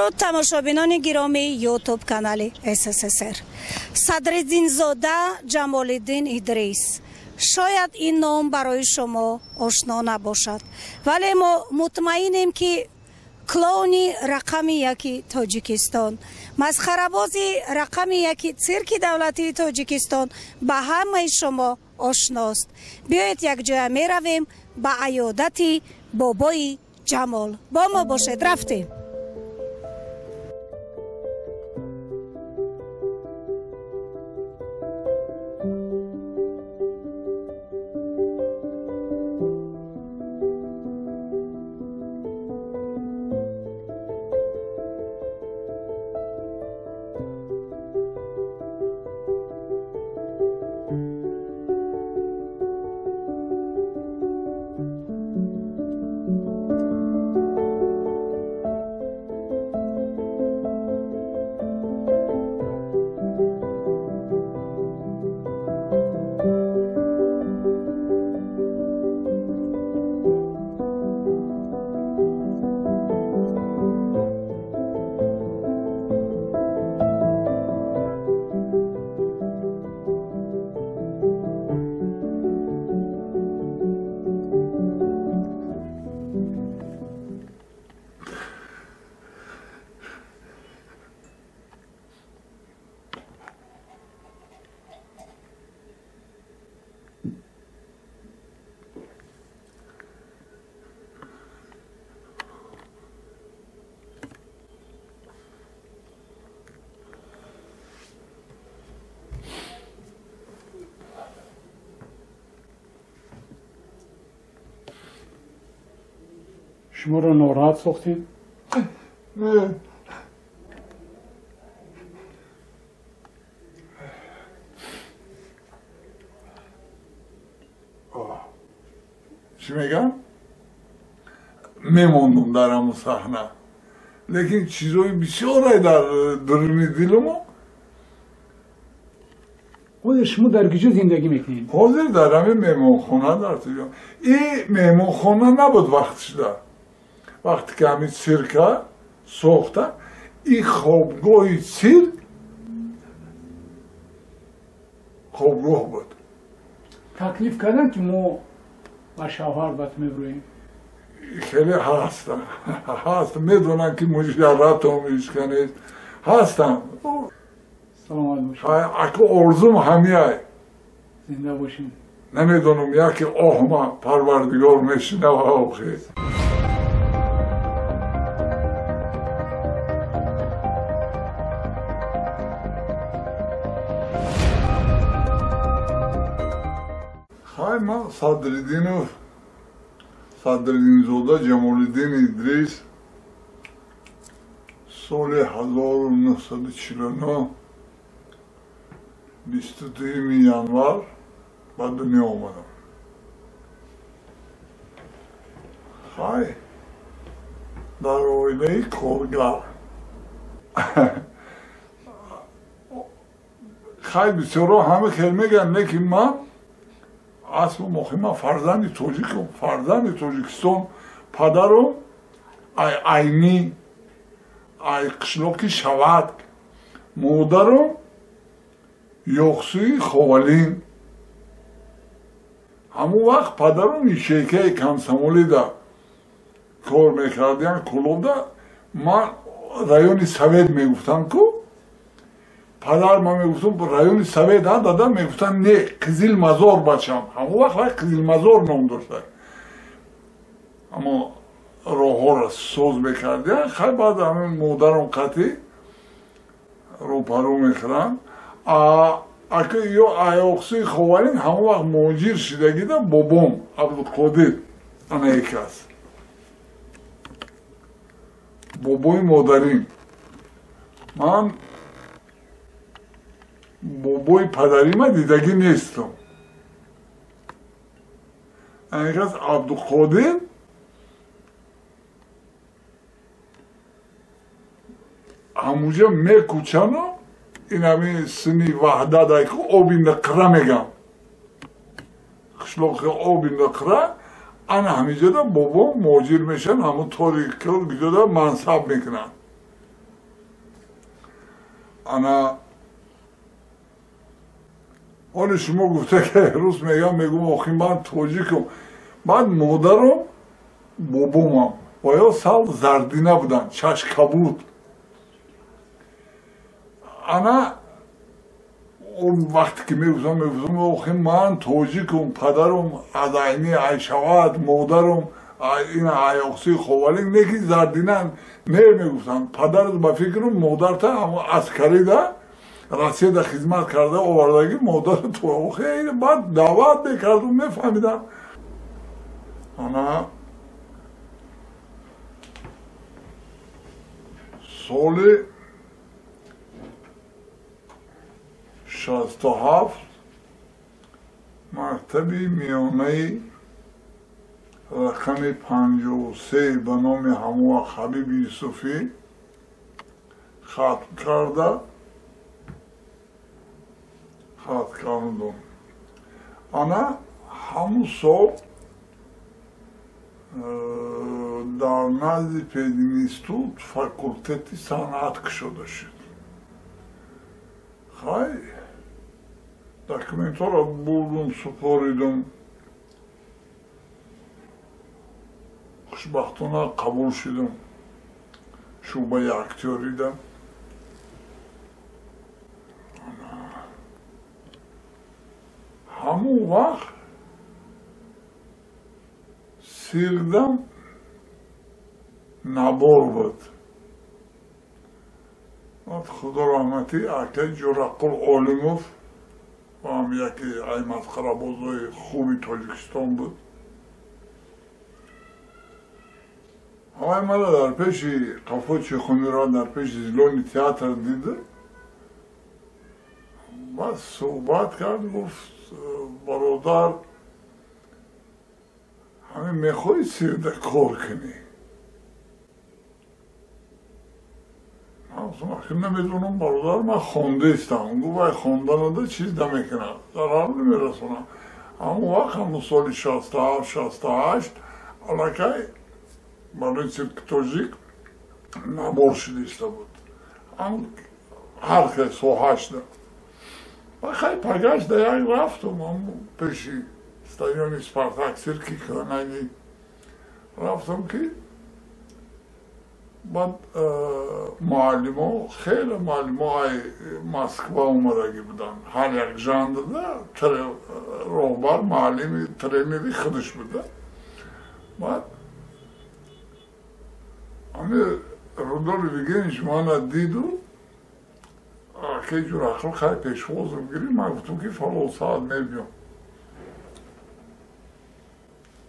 Дуруд, тамошобинони гиромии Ютуб канали СССР. Садриддинзода Ҷамолиддин Идрис. Шояд ин ном барои шумо ошно набошад, вале мо мутмаинем, ки клоуни рақами яки Тоҷикистон, масхарабози рақами яки цирки давлатии Тоҷикистон ба ҳамаи шумо ошност. Биёед, якҷоя меравем ба аёдати бобои Ҷамол. Бо мо бошед, рафтем. Шуморо нороҳат сохтем? Не. Чӣ мегам, мемондум дар ҳамун саҳна, лекин чизҳои бисёре дар дуруни дилумо. Ҳозир шумо дар куҷо зиндагӣ мекунед? Ҳозир дар ҳамин меҳмонхона дар туҷо. И меҳмонхона набуд вақтшда, вақте ки ҳамин цирка сохта, и хобгоҳи цирк, хобгоҳ буд. Таклиф карданд, ки мо ба шавҳар бат мебурем? Хеле ҳастанд, ҳаст, медонанд, ки муҷарратом ишканед, ҳастанд. Саломат бошед. Аку орзум ҳамияй. Зинда бошед. Намедонам, яке оҳма Парвардигор мешинава охир. Хай, ман Садриддинов, Садриддинзода Ҷамолиддин Идрис, соли 1949, 22 январ ба дунё омадам. Хай, дар оилаи коргар. Хай, бисёро ҳама хел мегӯянд, лекин ман аслу мохи ман фарзанди тоҷикам, фарзанди Тоҷикистон. Падарам ай Айнӣ, ай қишлоқи Шават, модарам Ёқсуи Ховалин. Ҳамон вақт падарам ячейкаи комсомолида кор мекардиян, Кӯлобда. Ман райони Совет мегуфтам ку, падар ман мегуфтам, райони Совет ҳа, дада? Мегуфтам, не, Қизилмазор, бачам. Ҳамон вақт вай Қизилмазор ном дошта, аммо роҳҳоро соз мекардиян. Хай, баъд ҳамин модарам қатъи рӯпарӯ мехӯранд. Ака ё Аёқсуи Ховалин ҳамон вақт муҳоҷир шидагида бобом Абдуқодир, ана яке аст, бобои модарим. Ман бобои падарима дидагӣ нестам. Ана яке аст Абдуқодир. Ҳамуҷа мекӯчану ин ҳамин сини Ваҳдат, айку Оби Ниқра мегам, қишлоқи Оби Ниқра, ана ҳамиҷода бобом муҳоҷир мешаванд, ҳамун тори гиҷода мансаб мекунанд. Ана ҳоли шумо гуфта ки рус мегам, мегум охи ман тоҷикум. Баъд модарам бобомам ва ё сал зардина буданд, чашкабуд. Ана он вақте ки мегуфтам, охи ман тоҷикум, падарам аз айни айшават, модарам ин айоқсии ховалик, не ки зардина не мегуфтанд. Падарат ба фикрам модарта ҳамо аскарида Россияда хизмат карда овардаги модарат охи баъд даъват мекардум, мефаҳмидам. Ана соли 67 мактаби миёнаи рақами 53 ба номи ҳамон вақт Ҳабиби Юсуфӣ хатм карда, хатм кардум. Ана ҳамун сол дар назди пединститут факултети санъат кушода шуд. Хай документҳоро бурдум, супоридум, хушбахтона қабул шудум шӯъбаи актёрида. Ҳамун вақт сирдам набор буд. Худо раҳматӣ акаи Ҷураққул Олимов ҳам яке ай масхарабозои хуби Тоҷикистон буд. Ҳамаи мара дар пеши қафо Чехонира, дар пеши зилони театр дида, баъд суҳбат кард, гуфт: бародар, ҳамин мехоҳӣ сирда кор кунӣ? Ман гуфтам: ахир намедонам бародар, ман хондаистам. Гуфт: вай хонданада чиз намекунад, зарар намерасонад. Ҳамон вақт ҳамун соли 67 68 аллакай барои цирки тоҷик набор шуда буд. Ҳар хел соҳашда. Ва хай пагашда як рафтум пеши стадиони Спартак цирки кӯҳнаги рафтам, ки баъд муаллимо, хеле муаллимо ай Москва омадагӣ буданд. Ҳар як жанрда роҳбар, муаллими, тренери худаш буда. Баъд ҳами Рудольф Евгеньевич мана диду, акаи Ҷураққул хай пешвозам гирифт. Ман гуфтам ки фалон соат мебиём.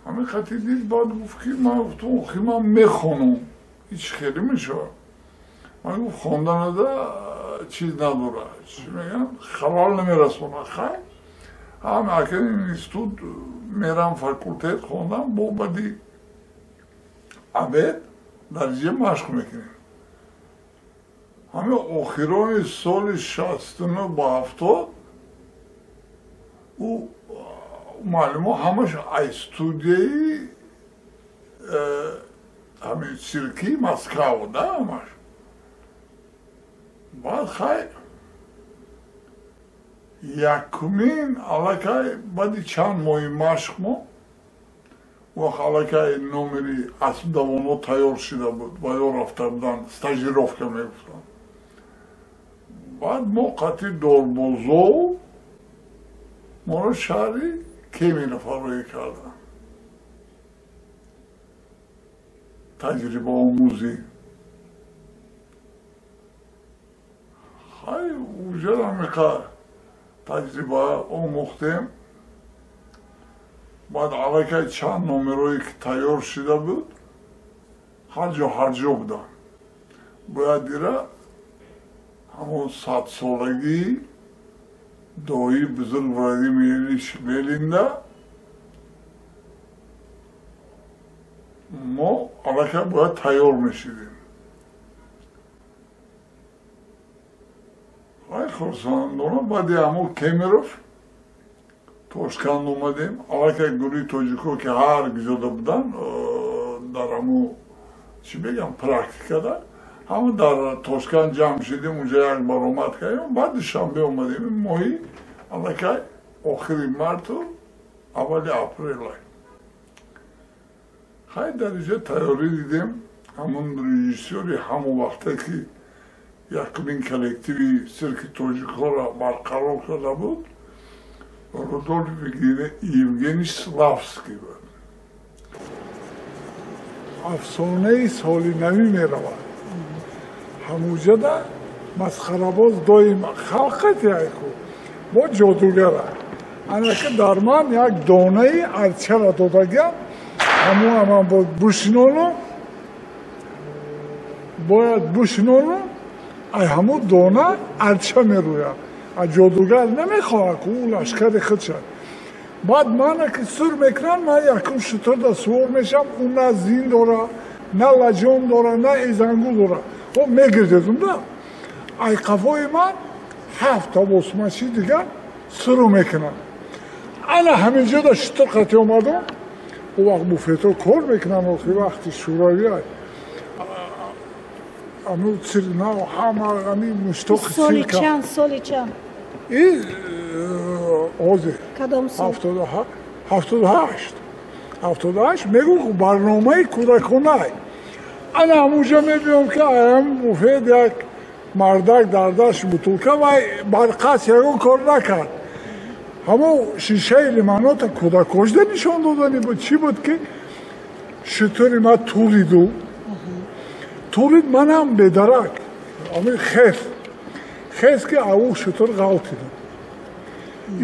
Ҳамин хати дид, баъд гуфт ки ман гуфтам: охи ман мехонам, ҳеҷ хеле мешавад. Ман гуфт: хонданада чиз надорад, чӣ мегӯям, халал намерасонад. Хай ҳам акаи институт мерам, факултет хондам, бо баъди обед дар ҷия машқ мекунем. Ҳамин охирони соли 69 ба 70 ӯ муаллимо ҳамаш ай студияи ҳамин цирки Москва буда ҳамаш. Баъд хай якумин аллакай баъди чанд моҳи машқ мо вақт аллакай номери аспдавонҳо тайёр шуда буд ва ё рафта буданд, стажировка мегуфтанд. Баъд мо қатъи дорбозов моро шаҳри Кемиро фароҳӣ карданд, таҷрибаомӯзӣ. Хай уже ҳамиқа таҷриба омӯхтем. Баъд аллакай чанд номерое ки тайёр шуда буд, ҳар ҷо ҳар ҷо буданд. Бояд дира ҳамон садсолагии доии бузург Владимир Ильич Ленинда мо аллакай бояд тайёр мешидем. Вай хурсандона баъди ҳамон Кемеров Тошканд омадем. Аллакай гурӯҳи тоҷикҳо ки ҳар гизода буданд дар ҳамон чӣ мегӯям практикада, Ҳама дар Тошканд ҷамъ шидем, унҷа як баромад кардем, баъд Душанбе омадем. Моҳи аллакай охири марту аввали апрелай. Хай дар инҷа тайёрӣ дидем. Ҳамон режиссёри ҳамон вақте ки якумин коллективи сирки тоҷикҳоро барқарор карда буд, Рудольф Евгений Славский буд. Афсонаи соли навӣ меравад. Ҳамуҷада масхарабоз доим халқати айку бо ҷодугара. Анака дар ман як донаи арчара додагиам, ҳамоа ман бояд бушинонам, бояд бушинонам, ай ҳамун дона арча мерӯяд. А ҷодугар намехоҳад ку ӯ лашкари худ шад. Баъд мана ки сур мекунанд, ман якум шутурда сувор мешавам, ӯ на зин дора, на лаҷом дора, на эзангул дора. О мегирдедум да. Ай қафои ман ҳафт та босмачи дигар суру мекунанд. Ана ҳаминҷода шутур қатӣ омадам. О вақт буфетҳо кор мекунанд, охи вақти шӯравӣ ай. Аму цирк на ҳама ами муштоқи Соли цирка. чанд, соли чанд? И ҳозир. Кадом сол? 78. 78 мегӯ барномаи кӯдаконай. Ана ҳамунҷа мебинам ки аям буфет як мардак дар даст бутулка вай барқас ягон кор накард. Ҳамон шишаи лимонота кӯдакошда нишон додани буд. Чӣ буд ки шутури ма туриду. Турид манам бедарак. Ами хес. Хес ки аву шутур ғалтидам.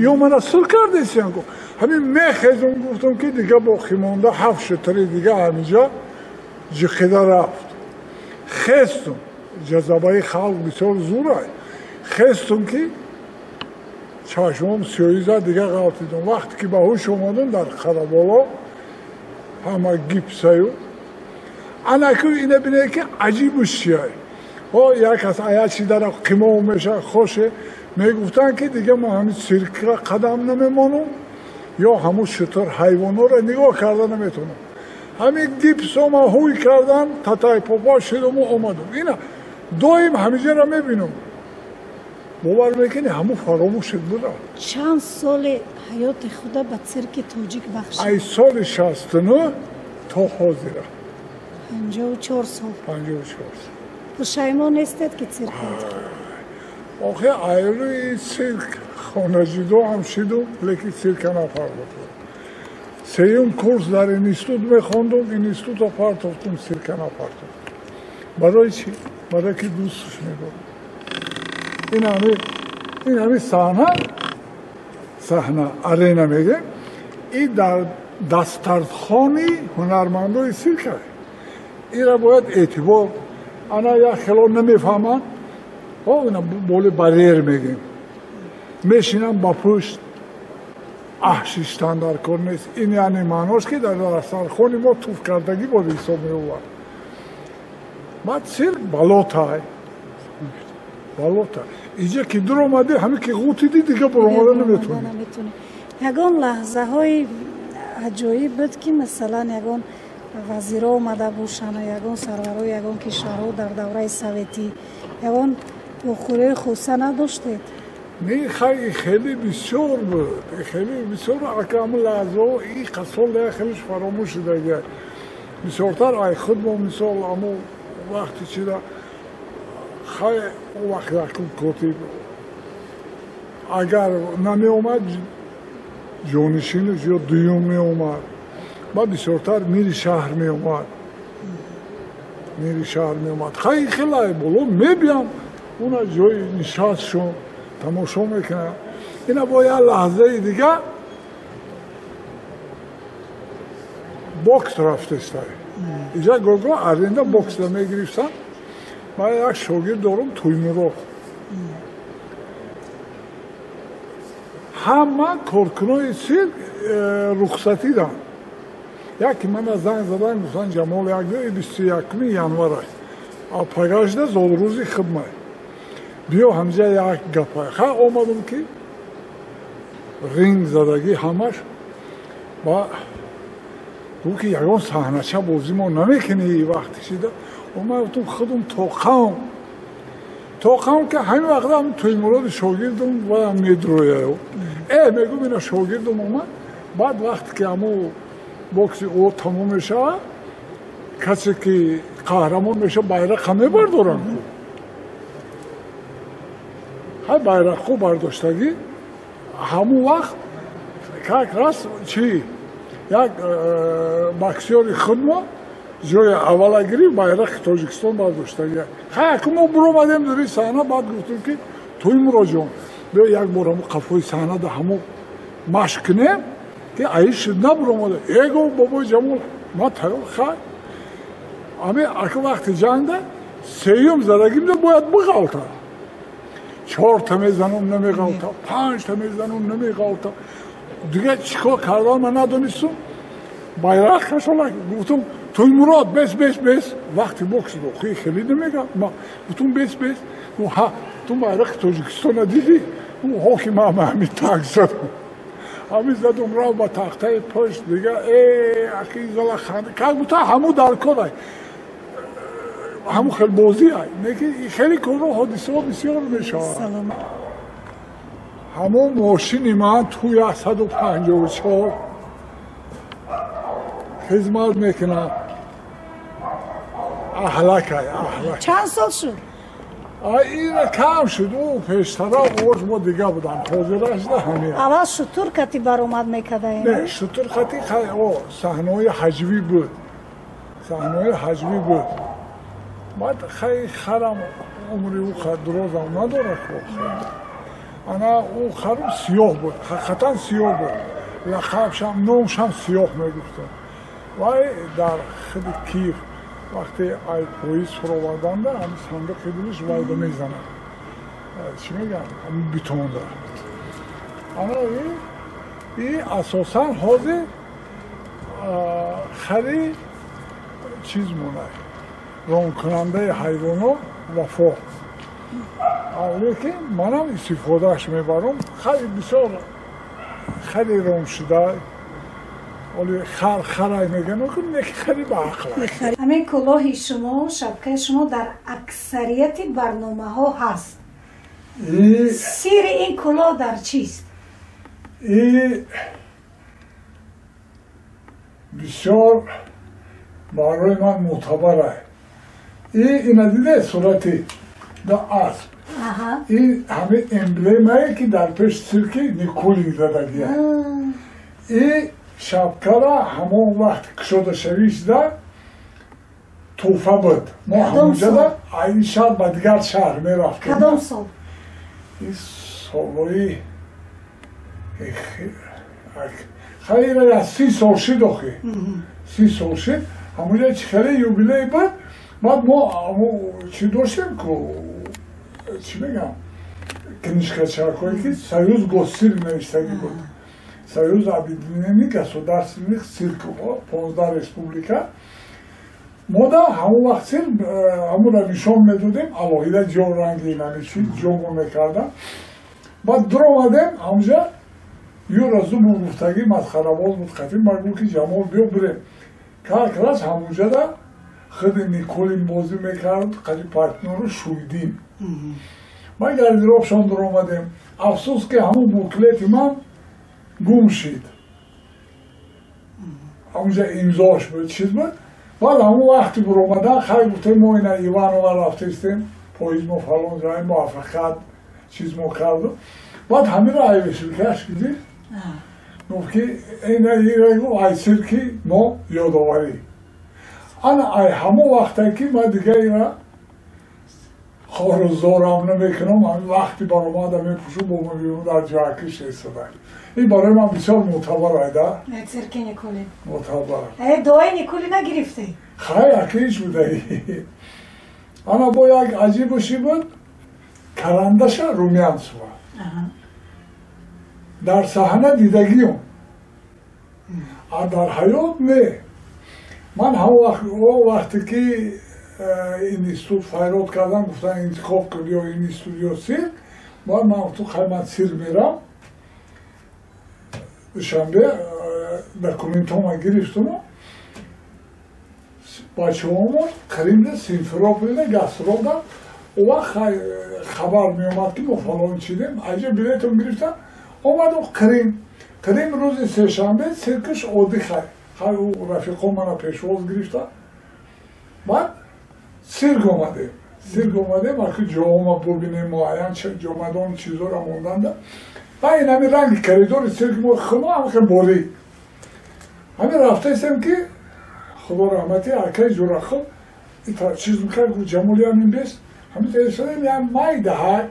Ё мана сур кардесиян ку. Ҳамин мехезум гуфтам ки дига боқӣ монда ҳафт шутури дига ҳаминҷа ҷиқида рафт. Хестум. Ҷазабаи халқ бисёр зурай. Хестум ки чашмом сиёҳӣ зад, дига ғалтидам. Вақте ки ба ҳуш омадам дар Қараболо ҳама гипсаю. Анаку ина бинед ки аҷибу чиай. О як кас аячи дара қимом меша хоше мегуфтанд ки дига ман ҳамин циркра қадам намемонам ё ҳамун шутур ҳайвонҳоро нигоҳ карда наметавонам. Ҳамин гипсома ҳуй кардан татай попа шидуму омадум. Ина доим ҳаминҷаро мебинам. Бовар мекунӣ ҳамун фаромӯшет буда. Чанд соли ҳаёти худа ба цирки тоҷик бахшид? Ай соли 69 то ҳозира. 54 сол. 54 сол. Пушаймон нестед ки цирк интихоб? Охе айрӯи цирк хонаҷудо ҳам шидум, лекин цирка напардохтам. Сеюм курс дар институт мехондум, институто партохтум, цирка напартохтум. Барои чӣ? Барое ки дӯстш медорам. Ин ҳами саҳна, саҳна арена мегем, и дар дастархони ҳунармандои цирка. Ира бояд эътибор, ана як хело намефаҳманд, о ина боли барьер мегем. Мешинам ба пушт, аҳ шиштан дар кор нест. Ин яъне маънош ки дар дастархони мо туф кардагӣ боз ҳисоб меовард. Баъд цирк балотай. Балота. Иҷа ки дуромадӣ, ҳамин ки ғутидӣ, дига буромада наметавонӣ. Ягон лаҳзаҳои аҷоиб буд ки масалан ягон вазиро омада бошанд, ягон сарварои ягон кишварҳо дар давраи советӣ, ягон вохӯриҳои хоса надоштед? Не, хай хеле бисёр буд. Хеле бисёр ака ҳамун лаҳзаҳо и қасол я хелеш фаромӯш шудагия. Бисёртар ай худ мо мисол ҳамун вақти чида хай он вақт якум котиб агар намеомад ҷонишинаш ё дуюм меомад. Баъд бисёртар мири шаҳр меомад. Мири шаҳр меомад. Хай хеле боло мебиям, уна ҷои нишастшон тамошо мекунам. Ина бо як лаҳзаи дига бокс рафтестай. Иҷа гого аренда боксда мегирифтам. Ман як шогирд дорум Туймурод. Ҳама коркунои цирк рухсатӣ данд. Яке мана занг задан гуфтан Ҷамол як ҷо 21 январ аст. А пагашда зодрӯзи хидмат. Биё ҳамҷа як гапа. Хай омадум ки ринг задагӣ ҳамаш ва гуфт ки ягон саҳнача бозӣ мо намекунӣ вақти шида. Ман гуфтам худам тоқам. Тоқам ки ҳамин вақт ҳам Тӯймуроди шогирдам ваям медроя. Мегум ина шогирдам омад. Баъд вақте ки ҳамо бокси ӯ тамом мешавад, касе ки қаҳрамон мешавад байрақа мебардоранд. Ҳай байрақҳо бардоштагӣ ҳамон вақт как раз чи як боксёри худмо ҷои аввала гирифт, байрақи Тоҷикистон бардоштагӣ. Хай аку мо буромадем дури саҳна, баъд гуфтем ки Тӯймуроҷон, биё як бор ҳамо қафои саҳнада ҳамо машқ кунем ки аиш набуромада. Э гуфт бобои Ҷамол, ман тайёр. Хай ами аку вақти ҷангда сеюм задагимда бояд биғалта. 4та мезанам намеғалта, 5та мезанам намеғалта. Дига чӣ кор кардан ман надонистум. Байрақ кашола гуфтум Тӯймурод бес бес бес. Вақти бокс дохи хеле намега. Гуфтум бес бес. Гуфт ҳа, ту байрақи Тоҷикистона дидӣ? Гуфт ҳоки ман ҳамин так задам. Ҳамин задум рафт ба тахтаи пушт. Дига аки зала ханда. Как будто ҳаму дар кор ай. Ҳаму хел бозӣ ай. Неки хеле корро ҳодисаҳо бисёр мешавад. Ҳамон мошини ман туи 154 хизмат мекунад. Аҳлакай, аҳлак. Чанд сол шуд? Ина кам шуд. Ӯ пештара ош мо дига будам. Ҳозираш да ҳамин. Аввал шутур кати баромад мекардаем? Не, шутур кати саҳнаҳои ҳаҷвӣ буд. Саҳнаҳои ҳаҷвӣ буд. Баъд хай харам умри ӯ дурозам надорад. Ана ӯ харум сиёҳ буд, ҳақиқатан сиёҳ буд. Лақабшам, номшам сиёҳ мегуфтам. Вай дар худи Киев вақте ай поезд фуроварданда ҳамин сандуқи дилиш вайда мезанад. Чӣ мегӯям? Ҳамин бетонда. Ана и асосан ҳозир хари чиз монад. Ронкунандаи ҳайвонот Вафо. Лекин манам истифодааш мебарам. Хари бисёр хари ром шуда. Оли хар харай мегӯям, неки хари ба ақл. Ҳамин кулоҳи шумо, шапкаи шумо дар аксарияти барномаҳо ҳаст. Сири ин кулоҳ дар чист? И бисёр барои ман мӯътабар ай. И ина диде сурати да асп. Ин ҳамин эмблемае ки дар пеш цирки Никулин задагия. И шапкара ҳамон вақт кушодашавишда тӯҳфа буд. Мо ҳамонҷода ин шаҳр ба дигар шаҳр мерафтем. Кадом сол? Ин солҳои хайра я 30 сол шид охи. 30 сол шид. Ҳамонҷа чи хеле юбилей буд. Баъд мо чӣ доштем ку чӣ мегӯям книжкачакое ки Союз Госсирк навиштагӣ буд. Союз Объединенных Государственных Цирков, 15 республика. Мо да ҳамон вақт цирк ҳамонро нишон медодем, алоҳида ҷо ранги инами чиз ҷомо мекардам. Баъд дуромадем ҳамҷа Юра Зубов гуфтагӣ масхарабоз буд қатӣ, ман гуфт ки Ҷамол биё бирем. Как раз ҳамонҷада худи Николин бозӣ мекард, қади партнёру Шуйдин. Ман гардеробшон дуромадем. Афсӯс ки ҳамон буклети ман гум шид. Ҳамонҷа имзош буд, чиз буд. Баъд ҳамон вақти буромадан хай гуфтем мо ина Иванова рафтестем, поезд мо фалон ҷай муваффақият чиз мо карду. Баъд ҳаминро айвешилкаш кидӣ. Гуфт ки ина ира гуфт ай цирки мо ёдоварӣ. Ана ай ҳамон вақте ки ман дига ира хору зорам намекунам, ҳамин вақти баромада мепӯшум, бо мебинам дар ҷоякиш истодам. Ин барои ман бисёр мӯътабар айда. Цирки Никулин. Мӯътабар. Дуои Никулина гирифтӣ? Хай, акиш будаи. Ана бо як аҷибуши буд, карандаша Румянцева. Дар саҳна дидагиём. А дар ҳаёт не. Ман ҳамон вақте ки институт файрод кардам, гуфтан интихоб кун ё институт ё цирк. Баъд ман гуфтам хай ман цирк мерам. Душанбе документҳома гирифтуму Бачаҳомо Қримда, Симферополда гастролда, он вақт хабар меомад, ки мо фалон чидем, аҷа билетон гирифтан, омадум Қрим. Қрим рӯзи сешанбе циркиш оддӣ, хай хай, ӯ рафиқо мана пешвоз гирифта, баъд цирк омадем. Цирк омадем, аки ҷома бубинем, муайян ҷомадон чизоро монданда. Ва ин ҳамин ранги коридори цирки мо хуно ҳамхе борик. Ҳамин рафтаистем, ки худо раҳмати акаи Ҷурахов чиз мекард, гуфт: «Ҷамоли, ҳамин бест». Ҳамин телефонем як майдаҳак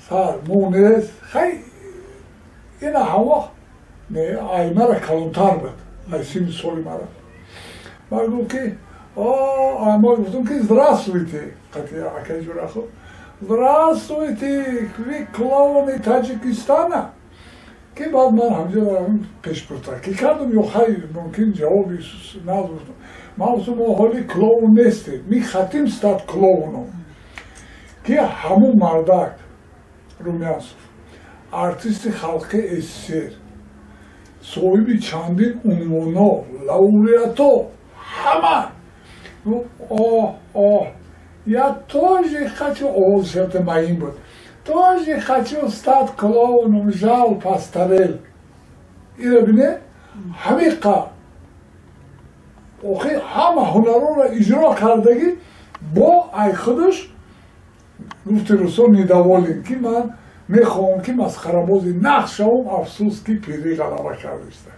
сар мунес, хай, ина ҳаво не, ай мара калонтар буд, ай 30 соли мара. Ман гуфт, ки ма гуфтум, ки «Здравствуйте», қати акаи Ҷурахов, «Здравствуйте, вы клоуны Таджикистана?» Ки баъд ман ҳамҷо пешпуртакӣ кардам ё хай, мумкин ҷавоби нагуфтам. Ман гуфтам: «Мо ҳоли клоун нестем, мы хотим стать клоуном». Ки ҳамун мардак Румянцев, артисти халқи СССР, соҳиби чандин унвоно, лауреато, ҳама «Оҳ, оҳ, я тоже хочу», овози маин буд, «тоже хочу стать клоуном, жаль, постарел». Ира бине, ҳамиқа охи ҳама ҳунарҳоро иҷро кардагӣ, бо ай худаш гуфти русо недоволен, ки ман мехоҳам, ки масхарабози нақш шавам, афсӯс, ки пирӣ ғалаба кардиста.